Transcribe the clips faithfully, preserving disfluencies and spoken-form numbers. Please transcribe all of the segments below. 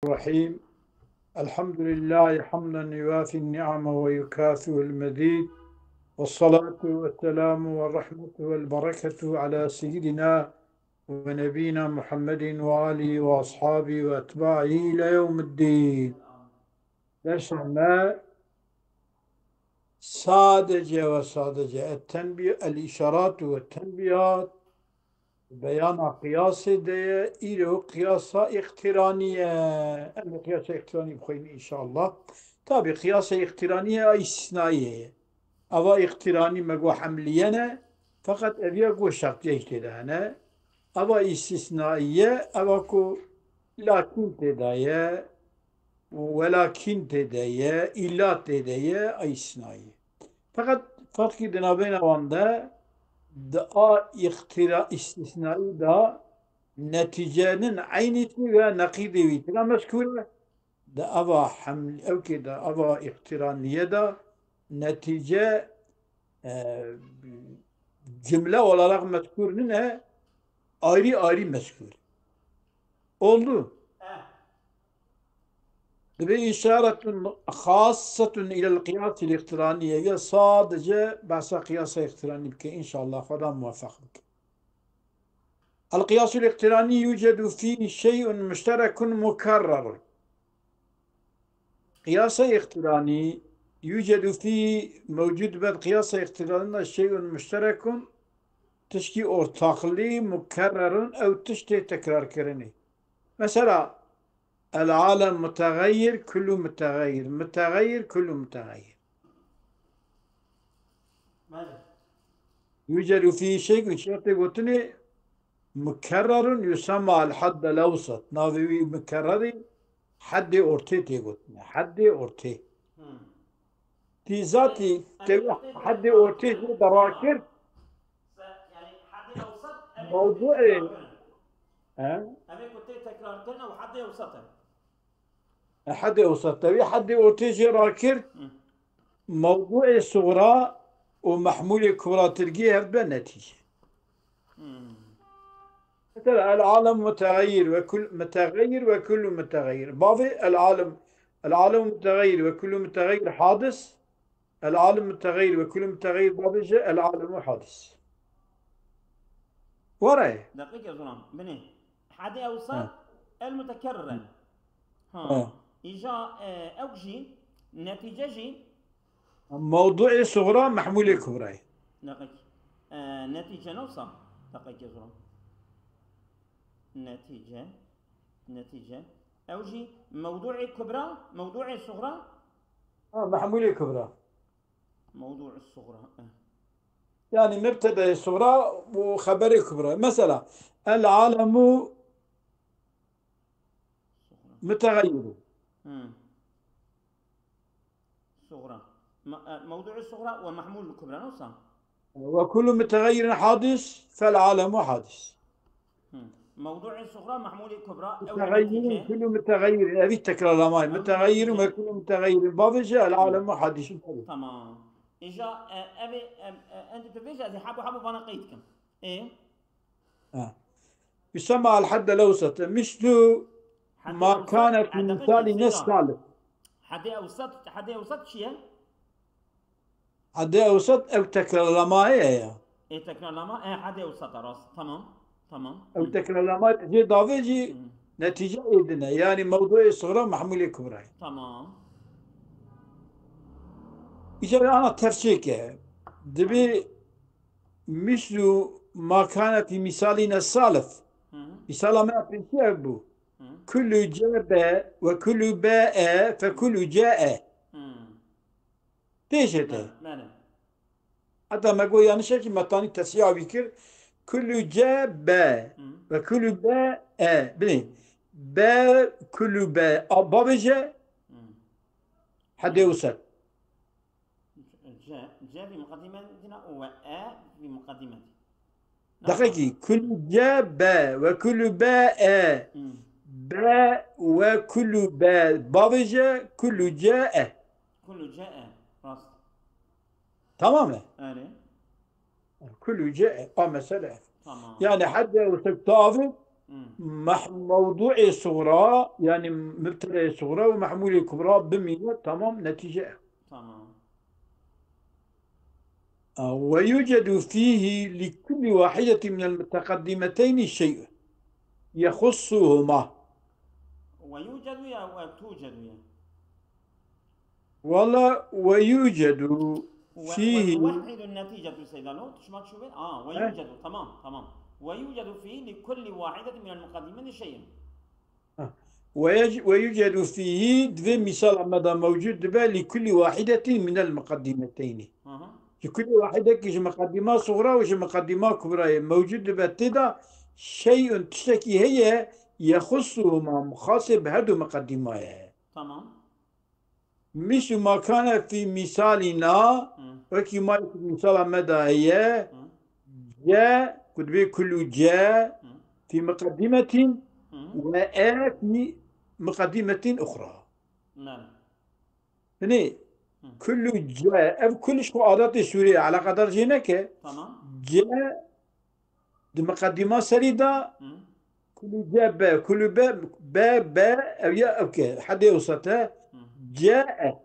الرحيم. الحمد لله حمدا يوافي النعم ويكافئ المزيد. والصلاة والسلام والرحمة والبركة على سيدنا ونبينا محمد وآله وأصحابه وأتباعه إلى يوم الدين. Dersa me sadece ve sadece et-tenbih, el-işarat ve tenbihat, beyana qiyasê de ye, îro qiyasa îqtiranî ye. Em ê qiyasa îqtiranî bixweynin înşallah. Tabî qiyasa îqtiranî ye, a îstisnayê ye. Ava îqtiranî me got hemliye ne, feqet eviya got şertiyek tê de hene. Ava îstisnayî ye, eva ku lakin tê de ye, û welakîn tê de ye, îlla tê de ye, a îstisnayî ye. Feqet ferqî di navbeyna wan de, di a îqtira îstisnayî de netîcenin eynî tê ve neqîdê wî tira mezkûr e. Di ava heml-, ewkê de, ava îqtiranîye de netîce, e, cumle olarak mezkûr nine, ayrî ayrî mezkûr. Oldu. Dibê îşaretun xassetun ilel qiyasîl îqtiranî ye. Ya sadece behsa qiyasa îqtiranî bike, înşallah Xweda muwefeq bike. El qiyasûl îqtiranî yucedu fî şey'un muşterekun mukerrerun. Qiyasa îqtiranî yucedu fî mewcud be, qiyasa îqtiranî de şey'un muşterekun, tişkî ortaklî, mukerrerun, ew tiştê tekrarkirinê. Mesela, el-alem muteğeyyir, kullu muteğeyyir. Muteğeyyir, kullu muteğeyyir. Belê. Yucedu fî şey'un, şertê gotinê mukerrerun yusemma el-haddel ewsat. Navê wî mukerrerî heddê ortê tê gotinê. Heddê ortê. Hmm. Tî zatî Yani, tewî yani, heddê ortê jê de rakir. Se-, yani, heddê ewsat, em ê Mewduê, tekrar kirin. He? Em ê ku tê tekrar kirin, ew heddê ewsat e. E, heddê ewsat. Tewî heddê ortê jê rakir. Hı. Mewduê sugra û mehmûlê kubra tirgî hev be netîce. Hmm. Mesela, el-alem muteğeyyir ve kul-, muteğeyyir ve kullu muteğeyyir. Bavê el-alem, el-alem muteğeyyir ve kullu muteğeyyir hadis. El-alem muteğeyyir ve kullu muteğeyyir bavê jê el-alemu hadis. Were. Deqîqe zulam. Binê. Hadê ewsat Ha. el-mutekerriren. Ha. Ha. Îja, e, ewk jî, netîce jî. Mewduê sugra, mehmûlê kubrayê. Deqîq. E, netîce ne wisa? Deqîqe zulam. Netîce. Netîce. Ew jî mewduê kubra, mewduê sugra? Ha, mehmûlê kubra. Mewduê sugra. Eh. Yani mübtedayê sugra û xeberê kubra. Mesela, el-alemu Sugra. Muteğeyyir. Hmm. Sugra. Me-, e, mewdu'u sugra ve mahmul kubra, ne wisa? Ve kullu muteğeyyirin hadis, fel alemu hadis. Hmm. Mewdu'u sugra, mahmulî kubra, ew Muteğeyyirin, netîce. Kullu muteğeyyirin, evî tekrarlamayın. Ew Muteğeyyirin netîce. Ve kullu muteğeyyirin. Bavêje, el alemu hadis. Tamam. Îja, e, evê, e, e, endî tu vêje, ez ê hebo hebo vana qeyd kim. Ê? Ha. Yusemma el haddel ewsat. Mislu Haddê ma ewsat, kane fi e, deqîqe, misali seyra. Nes salif. Haddê ewsat, haddê ewsat çi ye? Haddê ewsat ew tekrarlama ye ya. Ê tekrarlama, e, haddê ewsat e, rast. Tamam. Tamam. Ew Hı. Tekrarlama jê davê jî Hı. Netîce êdine. Yani mewduê sugra mahmulê kubra ye. Tamam. Îcar ana tefsirke. Dibi Mislu ma kane fî misalîne salif. Hı hı. Misala me ya pêşî ev bû. Hı. Kullu ce be ve kullu be e fe kullu ce e. Hı. Têşe te. Belê, belê. Heta me got yanlış e ki me tanî tesîya wî kir. Kullu ce be Hı. Ve kullu be e. Binê. Be kullu be. A, bavêje. Hı. Hedê Hı. User. C, C vî muqedîme dîna û we E vî muqedîme dî. Deqekî, kullu C B ve kullu B E. Hmm. B ve kullu B. Bavêje kullu C E. Kullu C E. Rast. Tamam mı? Erê. Kullu C E. A mesele. Tamam. Yani hedde usek tavî, Hmm. Meh-, mewduê sugra, yani mübtedayê sugra ve mehmulê kubra bimîne, tamam, netice. Tamam. Ve yucedu fihi li kulli wahidetin minel mutekaddimeteyni şey'un yehussuhuma. Ve yucedu ya ve tucedu ya? Valla ve yucedu fihi. Ve tuvahhidu neticetu Seydalo. Tuşma çuve. Aa, ve yucedu. Tamam, tamam. Ve yucedu fihi li kulli wahidetin minel mukaddimeti şey'un. Ve yucedu fihi, divê misal me de mewcud dibe li kulli wahidetin minel mukaddimeyni. Hı hı. Ji kulli wahidekî ji mukaddima sugra û ji mukaddima kubrayê mewcud dibe tê de şey'un, tiştekî heye, yexussuhuma, muxasê bi her du mukaddima ye. Tamam. Mislu ma kane fî misalina, wekî ma yekî misala me de heye, ce, ku dibê kullu ce, fî muqeddimetin, we e fî muqeddimetin uxra. Belê. Hinî, kullu ce, ev kul ji xwe adatê Sûriyê eleqedar jê neke. Tamam. Ce, di miqedîma serî de, kulû ce be, kulû be, be, be, ev ya ev ke, hedê wisa te, ce e.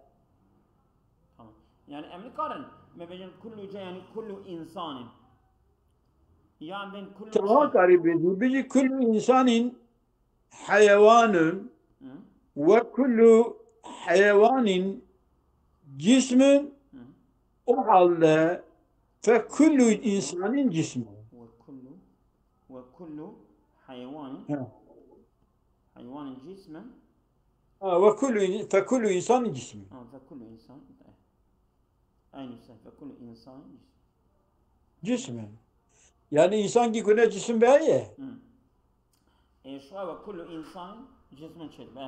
Tamam. Yani em nikarin, me bêjin kullu ce, yani kullu insanin. Ya em bên kullu... Çawa karî bêjî? Bêjî kullu insanin heyewanun ve kullu heyewanin cismun, o halde fe kullu insanin cismun. Ve kullu, ve kullu hayvanin, hayvanin cismen. Ha, ve kullu in-, fe kullu insanin cismun. Ha, fe kullu insan. Aynı şey. Fe kullu insanin cismen. Cismen. Yani insan ki gune cisim be ye. Hı. E, şu ve kullu insanin cismen çelbe.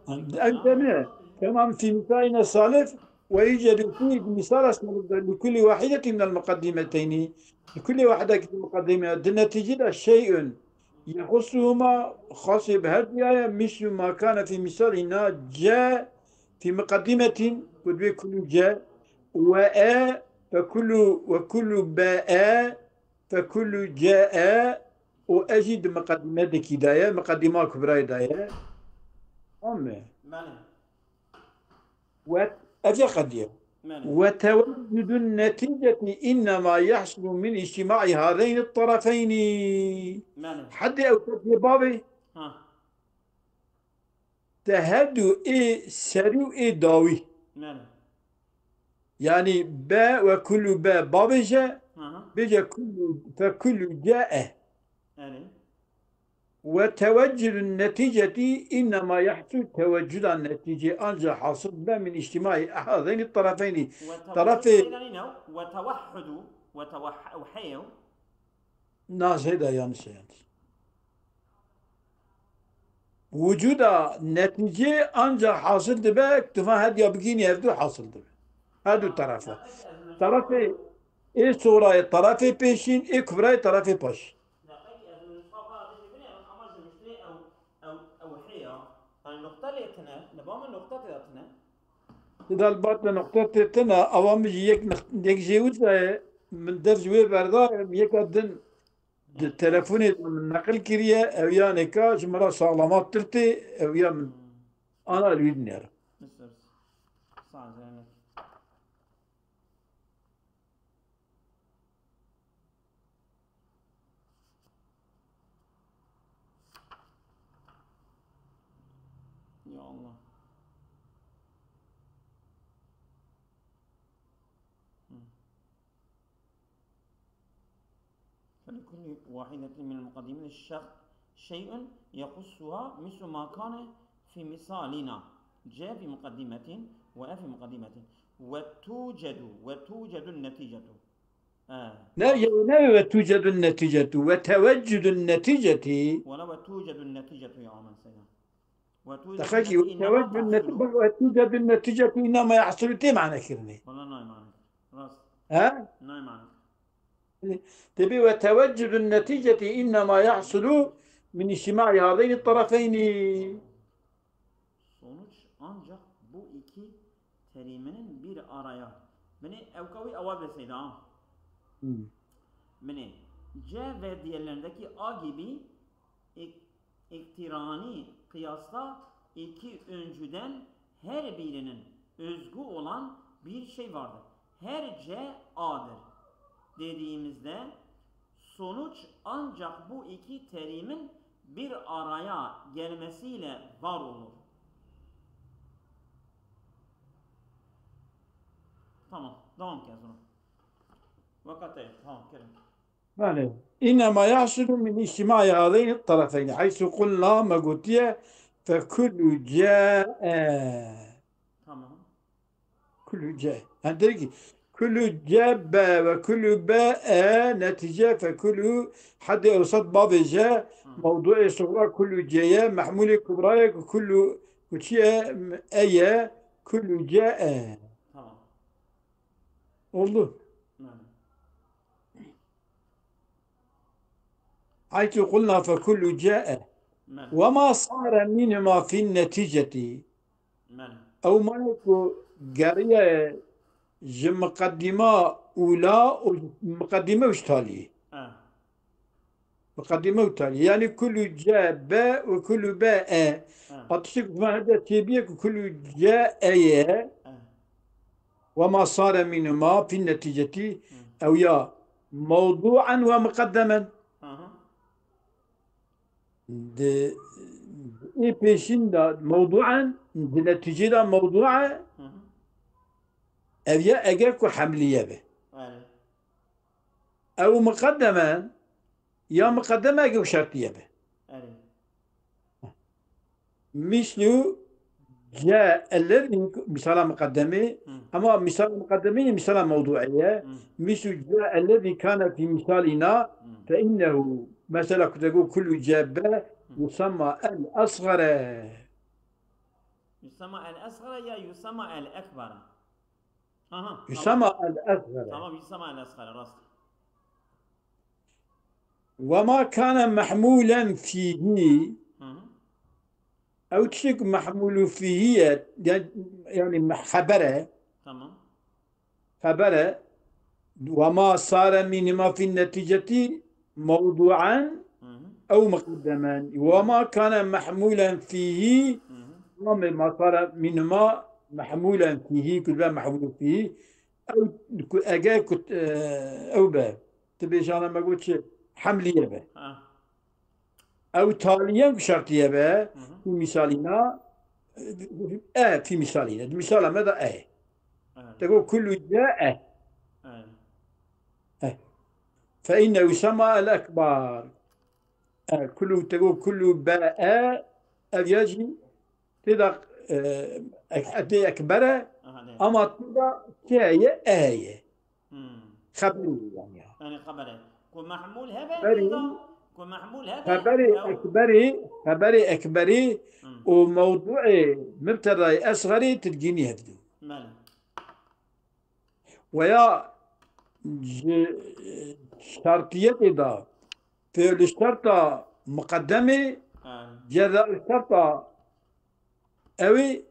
Ev demê, tamam, fî misayine salif ve yucedu fî misala salif de li kulli wahidetin minel muqaddimeteyni. Li kulli wahidekî muqaddime di neticî de şey'un yexussuhuma, xasê bi her diyaye, mislu ma kane fî misalina ce fî muqeddimetin, ku dibê kullu ce, we e, fe kullu, ve kullu be e, fe kullu ce e, û e jî di muqeddimetekî de ye, muqeddîma kubrayê de ye. Tamam mı? Belê. Ve, ev ya qediye. Belê. Ve teveccudun neticeti innema yahsulu min içtimai hazeynit tarafeyni. Belê. Hedê ew qediye bavê. Ha. Te her du ê serî û ê dawî. Belê. Yani be ve kullu be bavêje, aha, bêje kullu, fe kullu ce e. Belê. Ve teveccudun neticeti innema yahsul teveccudan netice ancak hasıl be min içtimai ehazeyni tarafeyni. Ve tarafê teveccud ne? Ve tevahhudu, ve tevah-, ve heyev. Na, zêde yanlış e, yanlış. Wucuda neticê ancak hasil dibe, tu van hediya bigînî, her du hasil dibe. Her du terefa. Terefê ê sorayê, terefê pêşîn, ê kubrayê, terefê paş. Ew, ew hêya. Yanî noqte lê tune, li ba min noqte tê de tune. Ti de li ba te noqte tê tune, ava min jî yek niq-, yek jê wisa ye, min dev ji wê berdaye, yeka din di telefonê de min neqil kiriye, ew yanê ka ji min re saxlamattir tê, ew ya min ana li wî dinêre. Sağ ol, zehmet. Ya Allah. فلكل واحدة من المقدمين الشخ-، شيء يخصها مثل ما كان في مثالنا. جاء في مقدمة وفي مقدمة. وتوجد، وتوجد النتيجة. Ne, ya ne ve tucedun neticetu ve teveccudun neticeti. Wala ve tucedun neticetu ya Aman Seyda. Ve tucedun neticetu ve teveccudun neticetu innema yahsulu tê mane kirinê. Wala nay mane. Rast. He? Nay mane. Tebî ve teveccudun neticeti innema yahsulu min içtimai hazeyni tarafeyni. Sonuç ancak bu iki teriminin bir araya. Bini evka wî ewa beseyda ha. Hmm. Bini. C ve diğerlerindeki A gibi ek-, ektirani kıyasta iki öncüden her birinin özgü olan bir şey vardır. Her C A'dır dediğimizde sonuç ancak bu iki terimin bir araya gelmesiyle var olur. Tamam, devam ki o zaman. Vakatayım, tamam, Kerem. Yani, إنما يحصل من اجتماع هذين الطرفين، حيث قلنا، me gotiye, فكل جاء. Tamam. كل جاء. Yani, der ki, كل جاء ب وكل باء نتيجة، فكل حد أوسط bavêje, Hı. mewduê sugra كل جاء ye, mehmûlê kubra ye, كل, ku çi ye, e ye, كل جاء. Tamam. Oldu. Yani. حيث قلنا فكل جاء. Yani. وما صار منهما في النتيجة. Yani. Ew mayê ku geriye ji miqedîma ûla û miqedîme û ji taliyê. E. Miqedîme û taliyê. Yani كل جاء ب وكل باء. E. A tiştê ku hebe têbiye ku كل جاء ye. E. وما صار منهما في النتيجة. Hı. Ew ya موضوعا ومقدما. Hı hı. Di, ê pêşîn de mewdûen, di netîcê de mewdû e. Hı hı. Ev ya eger ku hemliye be. Erê. Ew miqeddemen, ya miqeddeme eger ku şertiye be. Erê. Mislu جاء الذي, misala miqeddemê, Hı. Ama misala miqeddemê, misala mewdûê ye. Hı. Mislu جاء الذي كان في مثالنا Hı. فإنه, mesela ku te got كل جاء ب Hı. يسمى الأصغر. يسمى الأصغر ya يسمى الأكبر؟ Aha, يسمى tamam. الأصغر. Tamam, يسمى الأصغر, rast. وما كان محمولا فيه. Hı hı. Ew tiştek mehmûlû fîhî ye, yan-, yani me-, xeber e. Tamam. Xeber e. وما صار منهما في النتيجة موضوعا Hı hı. أو مقدما. وما كان محمولا فيه. Hı hı. Tamam, ما صار منهما محمولا فيه, ku dibe mehmûlû fîhî. Ew ku, eger ku, e, ew be, tu bêjana me got çi? Hemliye be. Ha. Ew taliyen ku şertiye be, Hı hı. Fî misalîna, e, fî misalîne. Di misala me de e. Evet. Te got كل جاء. Evet. E. فإنه يسمى الأكبر. E, كل, te got كل ب e, ev ya jî tê de, e, ek-, tê ekber e, Aha, ne? Ama tê de çi heye? E heye. Hmm. Xeberî yani ya. Yani xebere. Ku mehmûl hebe Xeberî, tê de, ku mehmûl hebe, xeberî ew ekberî, xeberî ekberî Hmm. û mewdûê mibtedayê esxerî tilgînî hevdû. Belê. Veya ji şertiyetê de fiil şerta muqeddemê, Ha. Ceza şerta ewî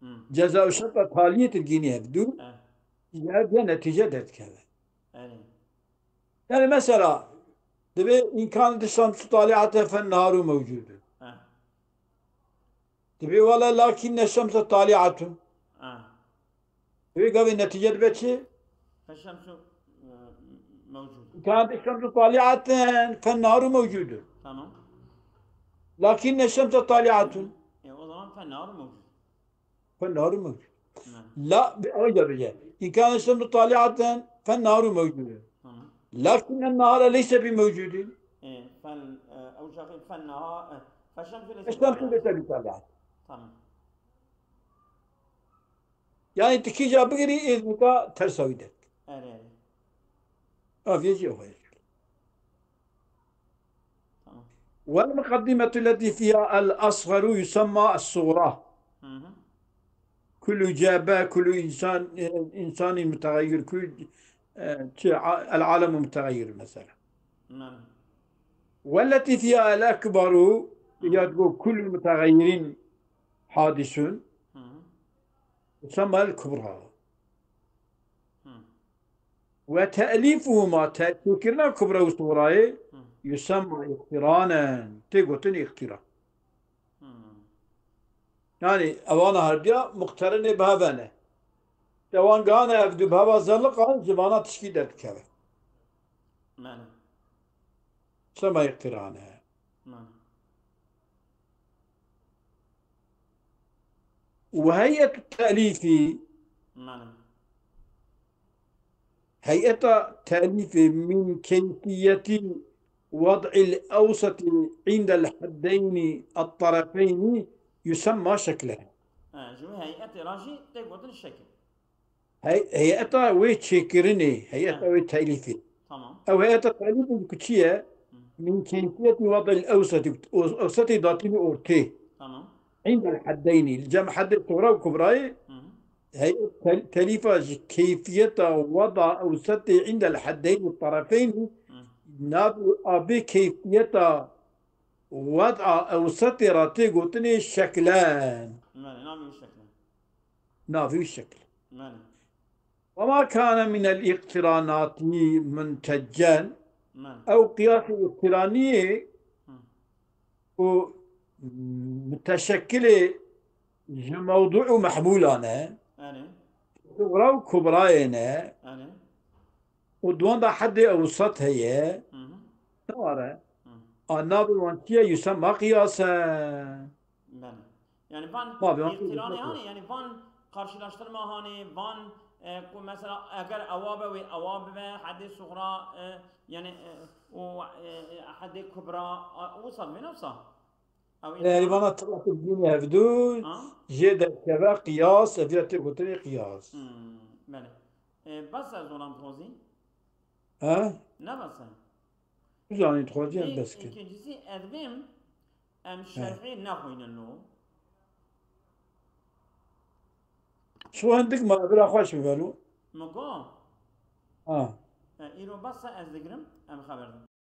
Hmm. Ceza û şerta taliyê tilgînî hevdû, Eh. Ya, ya netîce derdikeve. Erê. Yani mesela, dibê إن كانت الشمس طالعة فالنهار موجود. Eh. Dibê ولا لكن الشمس طالعة. Eh. Dibê gavê netîce dibe çi? فالشمس, e, موجود. إن كانت الشمس طالعة فالنهار موجود. Tamam. لكن الشمس طالعة. E, o zaman فالنهار موجود. فالنهار موجود. Tamam. La, bi-, öyle bir şey. إن كانت الشمس طالعة فالنهار موجود. Tamam. لكن النهار ليس بموجود. E, fel, e, ew çaxê فالنهار, e, فالشمس ليس الشمس بطالعة. ليس بطالعة. Tamam. Yani tu kîja bigirî êznika tersa wî derk. Erê, erê. Aviye jî ew heye. Tamam. والمقدمة التي فيها الأصغر يسمى الصغرى. Hı hı. كل جاء ب، كل إنسان، إنسان متغير، كل, e, şey, العالم متغير mesela. Hı. والتي فيها الأكبر, Hı. Ya digo كل متغير حادث. Hı hı. يسمى الكبرى. Hı. Ve te'lîfuhuma, te'lîfkirina kubra û suxrayê, Hı. yusemma iqtiranen. Tê gotin iqtiran. Hmm. Yani ewana herdiya muqterinê bi heve ne. Te wan gihane ev du bi heva zeliqan ji vana tişkî derdikeve. Mane. Sema iqtirane. Mane. Ve heyet te'lîfî. Mane. Heyeta telîfê min keyfiyetî wad'il ewsetî indel heddeynî ettarefeynî yusemma şekle. He, ji wê heyetê re jî tê gotin şekil. Hey-, heyeta wê çêkirinê, heyeta He. wê telîfê. Tamam. Ew heyeta telîfê ku çi ye? Hı. Min keyfiyetî wad'il ewsetî, o-, ewsetê datînî ortê. Tamam. Indel heddeynî, li cem heddê suxra û kubrayê, Hı hı. heyet tel-, telîfa ji keyfiyeta wada ewsetê indel heddeynî tarafeynî, Hı. navê abê keyfiyeta wada ewsetê re tê gotinê şeklen. Belê, navê wî şeklen. Navê wî şekl. Belê. Ve ma kane minel iqtiranatî munteccen, Belê. ew qiyasê iqtiraniyê Hı. û muteşekkilê ji mewdû û mehmûlan e, Belê. suxra û kubrayê ne, Belê. û di wan de heddê ewsat heye, Hı hı. ne ware? Hı. A navê wan çi ye? Yusemma qiyas e. Belê. Yani van Ma be, iqtiranê hanê, yani van karşılaştırma hanê, van, e, ku mesela eger ewa be wê ewa bibe, heddê suxra, e, yani, e, û, e, e, heddê kubra, e, wisa divê nefsa. Ew Yani iqtiran- vana tiratik bînî hevdû, Ha? jê derkeve qiyas, ev ya tê gotinê qiyas. Hmm, belê. E, bes ez olam xozî? Ha? Ne bes e? Bizanî dixwazî em Ê, bes kin. Îkincisi ez bêm, em He. şerhê nexwînin lo. Şu hindik ma bira xweş bibelo. Min got, Ha. e, îro bes e ez digirim, em xeber din.